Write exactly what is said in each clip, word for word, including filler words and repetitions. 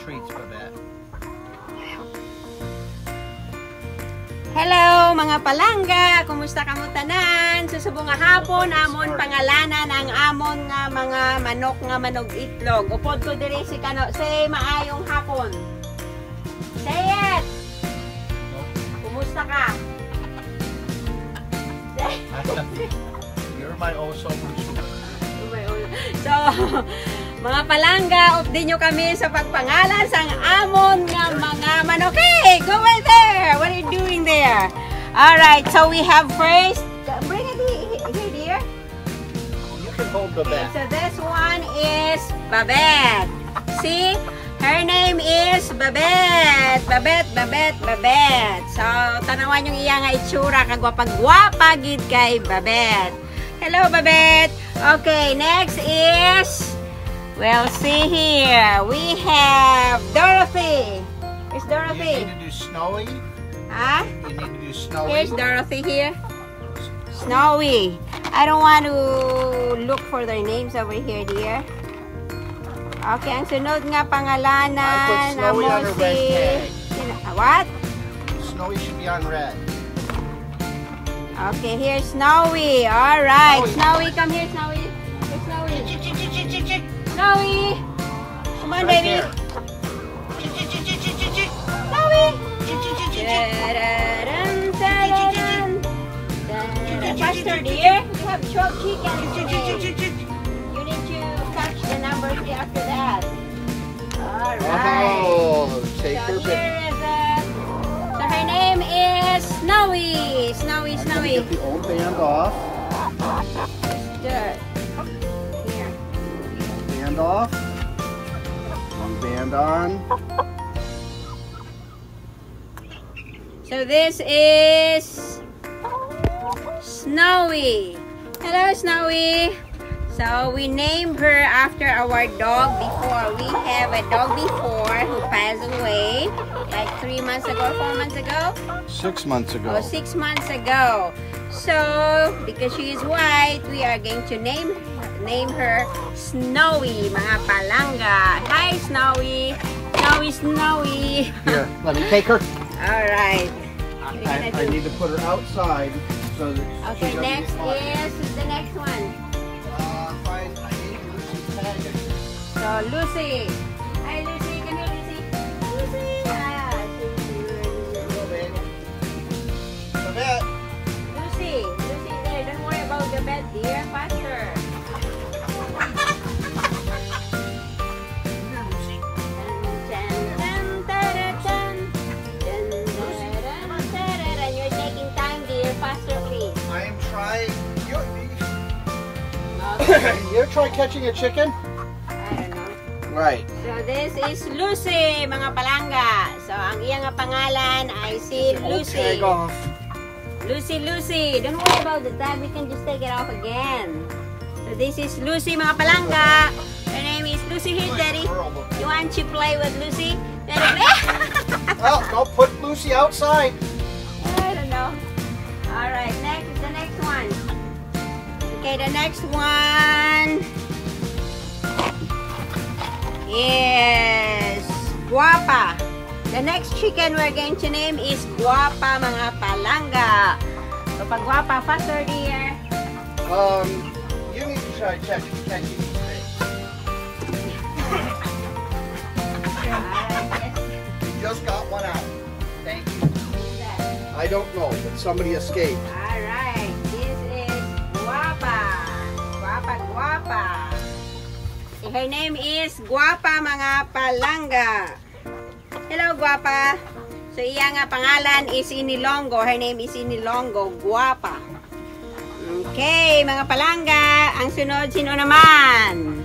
Streets, Babette. Hello, mga palangga! Kumusta kamo tanan? Sa subong nga hapon, amon pangalanan ang amon nga mga manok nga manog itlog. Upod ko diri si Kano. Say, maayong hapon. Say it! Kumusta ka? You're my also. So, mga palangga, updi nyo kami sa pagpangalan sang amon nga mga manok. Hey, go away there! What are you doing there? Alright, so we have first, bring it he- he- here, dear. You can hold the Okay, back. so this one is Babette. See? Her name is Babette. Babette, Babette, Babette. So, tanawan yung iya nga itsura. Kagwapa-gwapa gid kay Babette. Hello, Babette. Okay, next is, well, see here. We have Dorothy. Is You Dorothy? need to do Snowy. Ha? You need to do Snowy. Here's Dorothy here. Snowy. I don't want to look for their names over here, dear. Okay, ang sunod nga I pangalanan put Snowy on amo a red si tag. Sino- ah, what? Snowy should be on red. Okay, here's Snowy. All right, Snowy. Snowy, come here, Snowy. Here's Snowy. Chick, chick, chick, chick, chick, chick. Snowy. Come on, Right baby. there. Chick, chick, chick, chick, chick, chick, chick. Snowy. Chick, chick, chick, chick, chick. Tararan, tararan. Faster, dear. We have twelve chickens Chick, chick, chick, today. chick, chick. You need to catch the number three after that. All right. Oh, take So her pick. here is it. So her name is Snowy. Snowy, I'm gonna Snowy. get the old band off. Good. Here. Band off. And band on. So this is Snowy. Hello, Snowy. So we named her after our dog before. We have a dog before who passed away like three months ago, four months ago. Six months Oh, six months ago. So because she is white, we are going to name name her Snowy, mga palangga. Hi, Snowy. Snowy, Snowy. Here, let me take her. All right. I, I need to put her outside so that Okay, she doesn't next get caught. Is the next one. Uh, fine, I need Lucy's tag. So, Lucy. Hi, Lucy. Come here, Lucy. Lucy. Ah, Lucy. Hello, baby. Babette. Lucy. Lucy, there. Don't worry about the bed, dear. Faster. Chan, chan, tara, chan. Chan, tara, tara. You're taking time, dear. Faster, please. I am trying. You, Okay. You ever try catching a chicken? I don't know. Right. So this is Lucy, mga palangga. So ang iya nga pangalan ay si Old Lucy. Tag off. Lucy, Lucy, don't worry about the tag. We can just take it off again. So this is Lucy, mga palangga. Her name is Lucy here, Daddy. You want to play with Lucy? Daddy, play? Oh, go put Lucy outside. I don't know. All right, next, the next one. Okay, the next one is Guapa. The next chicken we're going to name is Guapa, mga palangga. So, pag Guapa, faster, dear. Um, you need to try catching, catching these things. Alright, yes. You just got one out. Thank you. Who's that? I don't know, but somebody escaped. Alright, this is Guapa. Guapa, Guapa. Her name is Guapa, mga palangga. Hello, Guapa. So, iya nga pangalan is Inilonggo. Her name is Inilonggo. Guapa. Okay, mga palangga. Ang sunod, sino naman?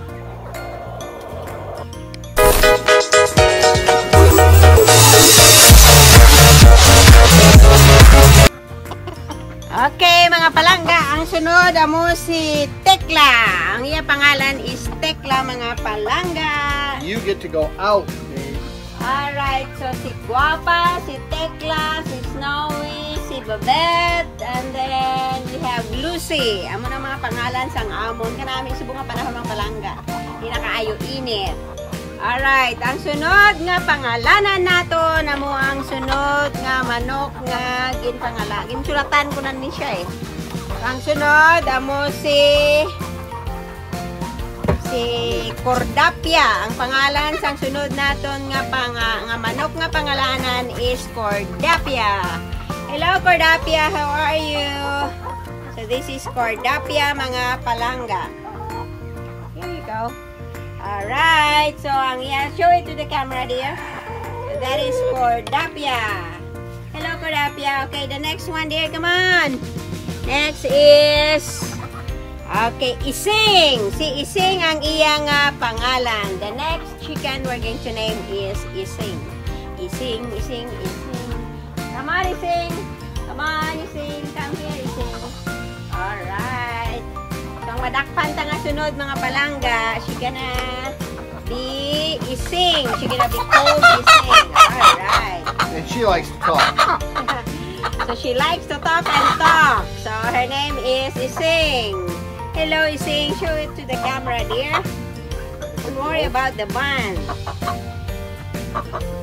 Okay, mga palangga, ang sunod amo si Tekla. Ang iya pangalan is Tekla, mga palangga. You get to go out, babe. Alright, so si Guapa, si Tekla, si Snowy, si Babette, and then we have Lucy. Amo na mga pangalan sang amon. Kanami subong nga panahon, mga palangga. Di na kaayo init. Alright, ang sunod nga pangalanan nato, namo ang sunod nga manok nga ginpangala. Ginsulatan ko na ni siya eh. Ang sunod, amo si, si Cordapia. Ang pangalan sang sunod naton nga panga-, nga manok nga pangalanan is Cordapia. Hello, Cordapia. How are you? So, this is Cordapia, mga palangga. Here you go. Alright. So, ang iya, show it to the camera, dear. So, that is Cordapia. Hello, Cordapia. Okay, the next one, dear. Come on. Next is, okay, Ising. Si Ising ang iya nga pangalan. The next chicken we're going to name is Ising. Ising, Ising, Ising. Come on, Ising. Come on, Ising. Come here, Ising. Alright. So, ang madakpan ta nga sunod, mga palangga, she gonna be Ising. She gonna be called Ising. Alright. And she likes to talk. So, she likes to talk and talk. So, her name is Ising. Hello, Ising. Show it to the camera, dear. Don't worry about the bun.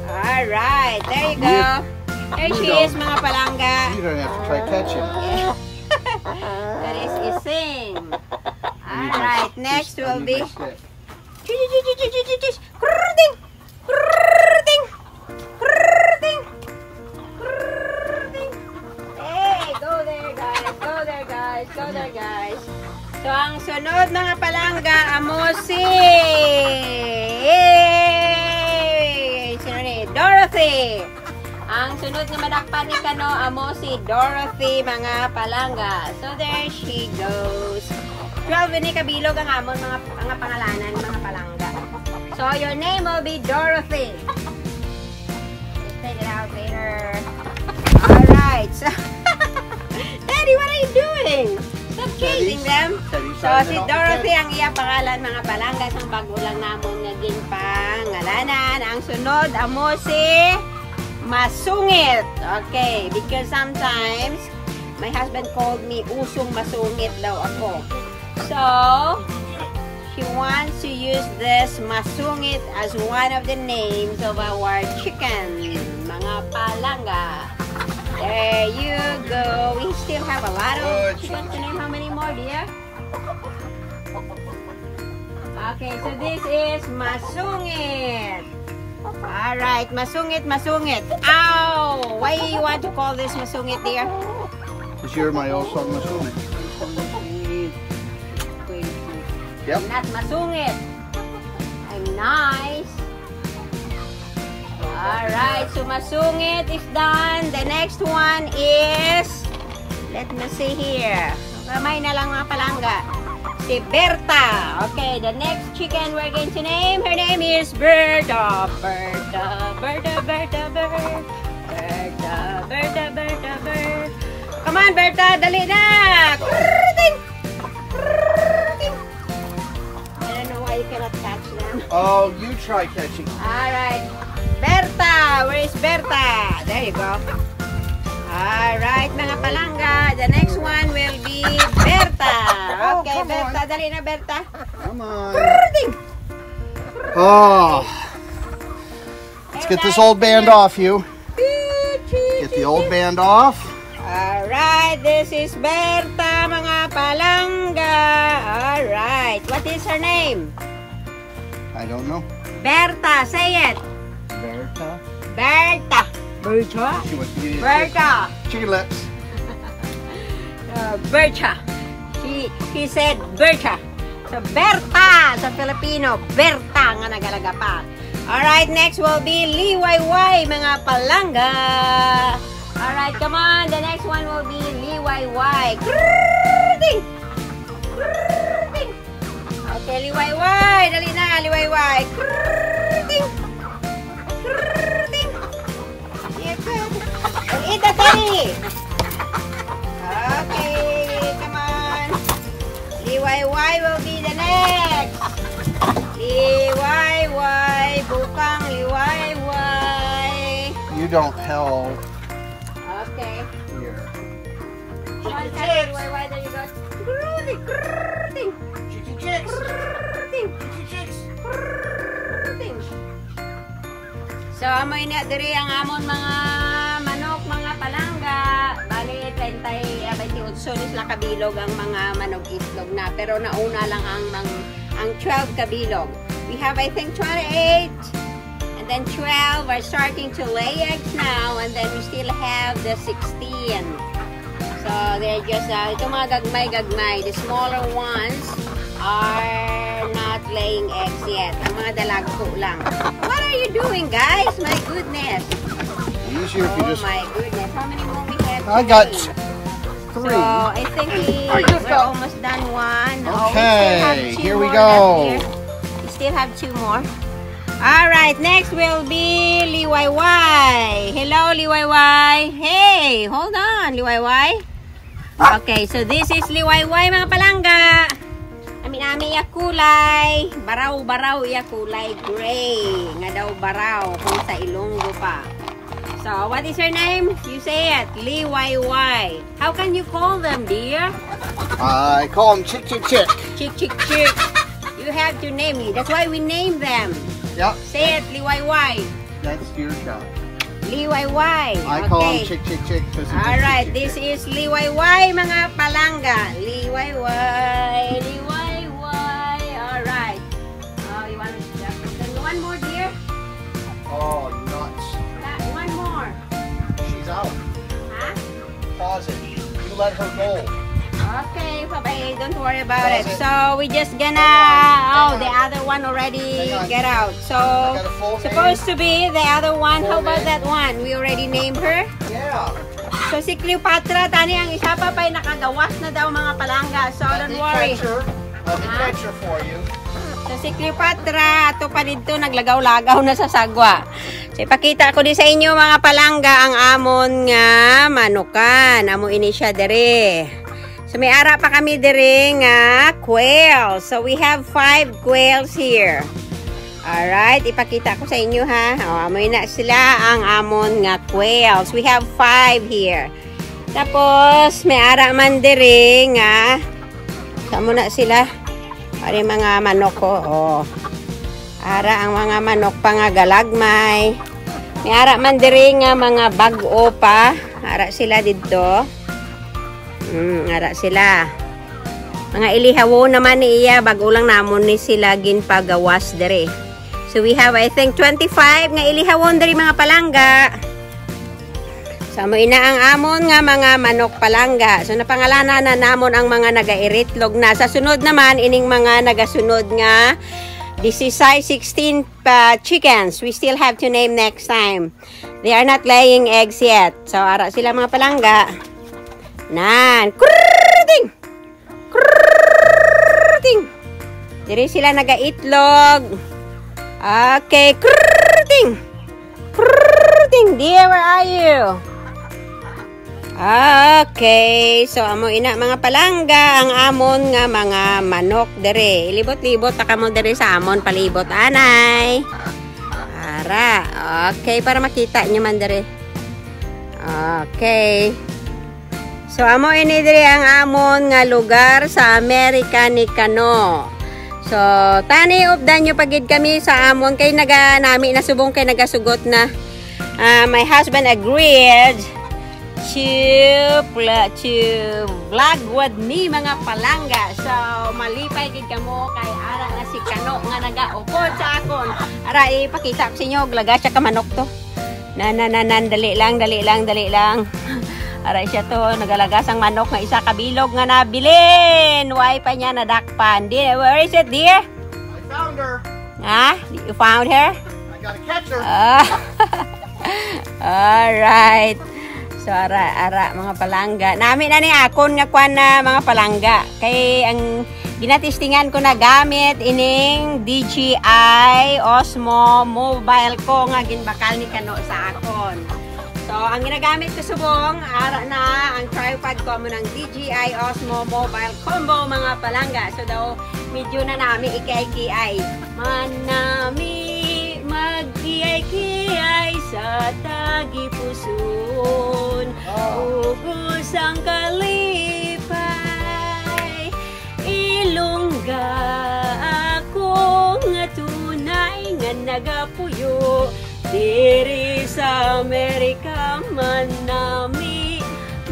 Alright. There you go. There she is, mga palangga. You don't have to try catching. That is Ising. Alright. Next will be Krrrting! Krrrting! Krrrting! Krrrting! Hey, go there, guys. Go there, guys. Go there, guys. So, ang sunod, mga palangga, amo si, sino ni? Dorothy. Ang sunod nga madakpan ni Kano, amo si Dorothy, mga palangga. So, there she goes. Twelve ini kabilog ang amon mga, mga pangalanan, mga palangga. So, your name will be Dorothy. Take it out later. Alright. So, Daddy, what are you doing? Stop chasing them. So, si Dorothy ang iya pangalan, mga palangga, sang bago lang namon nga ginpangalanan. Ang sunod, amo si Masungit. Okay, because sometimes my husband called me Usong Masungit daw ako. So, she wants to use this masungit as one of the names of our chicken, mga palangga. There you go. We still have a lot of chicken to name. How many more, dear? Okay, so this is masungit. Alright, masungit, masungit. Ow! Why you want to call this masungit, dear? Because you're my Osong Masungit. Yep. Not masungit. I'm nice. Alright, so masungit is done. The next one is, let me see here. Gamay na lang, mga palangga. Si Berta. Okay, the next chicken we're going to name, her name is Berta. Berta, Berta, Berta, Berta. Berta, Berta, Berta, Berta. Come on, Berta, dali na. Krrrting! Krrrting! I don't know why you cannot catch them. Oh, you try catching. Alright. Berta! Where is Berta? There you go. Alright, mga palangga. The next one will be Berta. Oh, Okay, come Berta. on. Dali na, Berta. Come on. Krrrting! Oh, let's get this old band off you. Get the old band off. Alright, this is Berta, mga palangga. Alright, what is her name? I don't know. Berta, say it. Berta. Berta. Berta. She wants to give you a Berta. Chicken lips. Uh, Berta. He, he said Berta. So, Berta sa Filipino. Berta nga nagalaga pa. Alright, next will be Liwayway, mga palangga. Alright, come on. The next one will be Liwayway. Krrrting! Krrrting! Okay, Liwayway. Dali na, Liwayway. Krrrting! Krrrting! Eat the teddy. Okay, come on. Liwayway will be the next. Liwayway, bukang Liwayway. You don't help Okay. here. One second, Liwayway, there you go. Krrrting, krrrting, Chicken chicks. krrrting, Chicken chicks. krrrting. So, amo ini diri ang amon mga manok, mga palangga. Bali, treinta, ah, twenty-eight ni sila kabilog ang mga manok itlog na. Pero nauna lang ang, ang, ang twelve kabilog. We have, I think, twenty-eight. And then twelve are starting to lay eggs now. And then we still have the sixteen. So, they're just, uh, itong mga gagmay-gagmay, the smaller ones are not laying eggs yet. Ang mga dalagko lang. What are you doing, guys? My goodness. Easier if you Oh just. my goodness. How many more we have I got today? three. So, I think we, I just we're got- almost done one. Oh, we still have Okay, two here we more go. left here. We still have two more. All right, next will be Liwayway. Hello, Liwayway. Hey, hold on, Liwayway. Okay, so this is Liwayway, mga palangga. Ami-ami iya kulay. Baraw-baraw iya kulay. Gray. Nga daw baraw kung sa Ilonggo pa. So, what is your name? You say it. Liwayway. How can you call them, dear? I call them chick chick chick. Chick, chick, chick. You have to name it. That's why we name them. Yep. Say it, Liwayway. That's your shot. Liwayway. I call them Okay. Chick chick chick. 'Cause it's All just right, chick, this chick. Is Liwayway, mga palangga. Liwayway, Liwayway. All right. Oh, you want to one more, dear? Oh, nuts. One more. She's out. Ha? Pause it. You let her go. Okay, bye-bye. Don't worry about it. Pause it. So, we just gonna, oh, the other one already Hang on. Get out. So, I got a full name. Supposed to be the other one. How Full about name. That one? We already named her. Yeah. So, si Cleopatra, tani ang isa pa pa'y nakagawas na daw, mga palangga. So, Let don't me worry. catch her. Let me Huh? catch her for you. So, si Cleopatra, ato pa dito, naglagaw-lagaw na sa sagwa. So, ipakita ko di sa inyo, mga palangga, ang amon nga manukan. Amo ini siya diri. So, may ara pa kami diri nga quail. So, we have five quails here. Alright, ipakita ko sa inyo, ha. O, amo na sila ang amon nga quails. We have five here. Tapos, may ara man diri nga. Amo na sila. Ari mga manok ko, oh. Ara ang mga manok pa nga galagmay. May ara man diri nga mga bag-o pa. Ara sila didto. Mm, ara sila. Mga ilihawon naman ni iya, bag-o lang namon ni sila ginpagawas diri. So we have, I think, twenty-five nga ilihawon diri, mga palangga. So, amo ina ang amon nga mga manok palangga. So, napangalanan na namon ang mga nagaitlog na. Sa sunod naman, ining mga nagasunod nga disisais, sixteen pa chickens. We still have to name next time. They are not laying eggs yet. So, ara sila, mga palangga. Nan. Krrrting! Krrrting! Diri sila nagaitlog. Okay. Krrrting! Krrrting! Dear, where are you? Okay. So, amo ina, mga palangga, ang amon nga mga manok diri. Ilibot-libot ta kamo diri sa amon palibot, anay. Ara. Okay, para makita nyo man diri. Okay. So, amo ini diri ang amon nga lugar sa Amerika ni Kano. So, tani, updan nyo pa gid kami sa amon kay naga-, nami na subong kay nagasugot na. Ah, my husband agreed to pla-, to vlog with me, mga palangga. So, malipay gid kamo kay ara na si Kano nga nagaupod sa akon. Ara, ipakita ko sa inyo, laga siya ka manok to. Na, na, na, nan, dali lang, dali lang, dali lang. Ara siya to, nagalaga sang manok nga isa ka bilog nga nabilin. Way pa niya nadakpan. Di, where is it, dear? I found her. Ha? You found her? I gotta catch her. Ah. Alright. So, ara, ara, mga palangga. Nami na ni akon nga kwan na mga palangga. Kay ang ginatistingan ko na gamit ining D J I Osmo mobile ko nga ginbakal ni Kano sa akon. So, ang ginagamit ko subong, ara na ang tripod ko, amo nang D J I Osmo mobile combo, mga palangga. So, daw, medyo na nami ikiay-kiay. Manami magkiay-kiay sa tagipuson. Ubos ang kalipay. Ilongga ako nga tunay nga nagapuyo. Diri sa Amerika man nami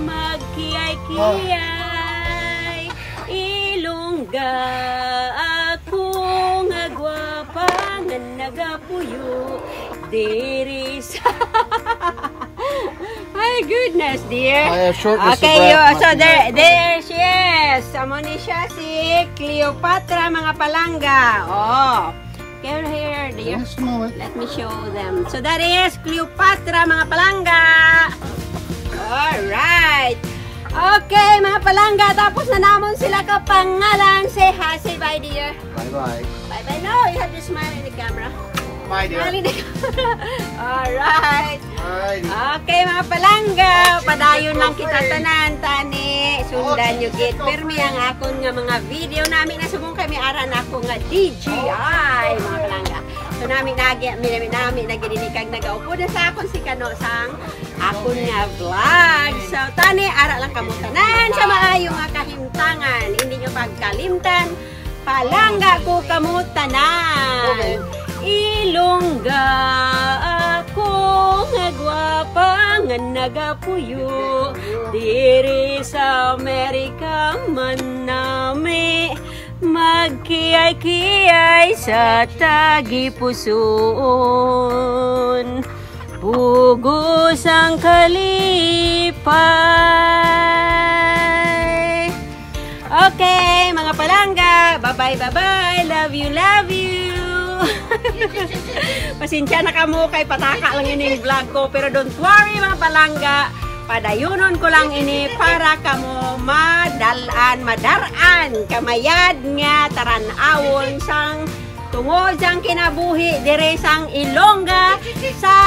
magkiyay-kiyay. Ilongga, ako nga gwapa nga nagapuyo diri sa My goodness, dear. I have short, Mister Okay, Brad, yo, my so there, favorite. There she is. Amo ni siya si Cleopatra, mga palangga. Oh. Come here, dear. Just a moment. Let me show them. So that is Cleopatra, mga palangga. Alright. Okay, mga palangga, tapos na namon sila kapangalan. Say hi, say bye, dear. Bye-bye. Bye-bye. No, you have to smile in the camera. Bye, dear. Smile in the camera. Alright. Bye. Okay, mga palangga, padayon lang kita tanan, tani. Sundan nyo gid. Pirmi ang akon nga mga video nami na subong kami aran ako nga D J I, mga palangga. So nami nagi, nami nami nagininikag nagaupod na sa akon si Kano sang akon nga vlog. So tani, ara lang kamo tanan sa maayo nga kahimtangan. Hindi nyo pagkalimtan, palangga ko kamo tanan. Ilongga, ako nga gwapa nga nagapuyo diri sa Amerika man nami magkiyay-kiyay sa tagipusoon. Pugos ang kalipay. Okay, mga palangga. Bye-bye, bye-bye. Love you, love you. Pasensya na kamo kay pataka lang ining vlog ko. Pero don't worry, mga palangga. Padayunon ko lang ini para kamo madalan, madaran, kamayad nga taran-awon sang tungod sang kinabuhi dire sang Ilongga sa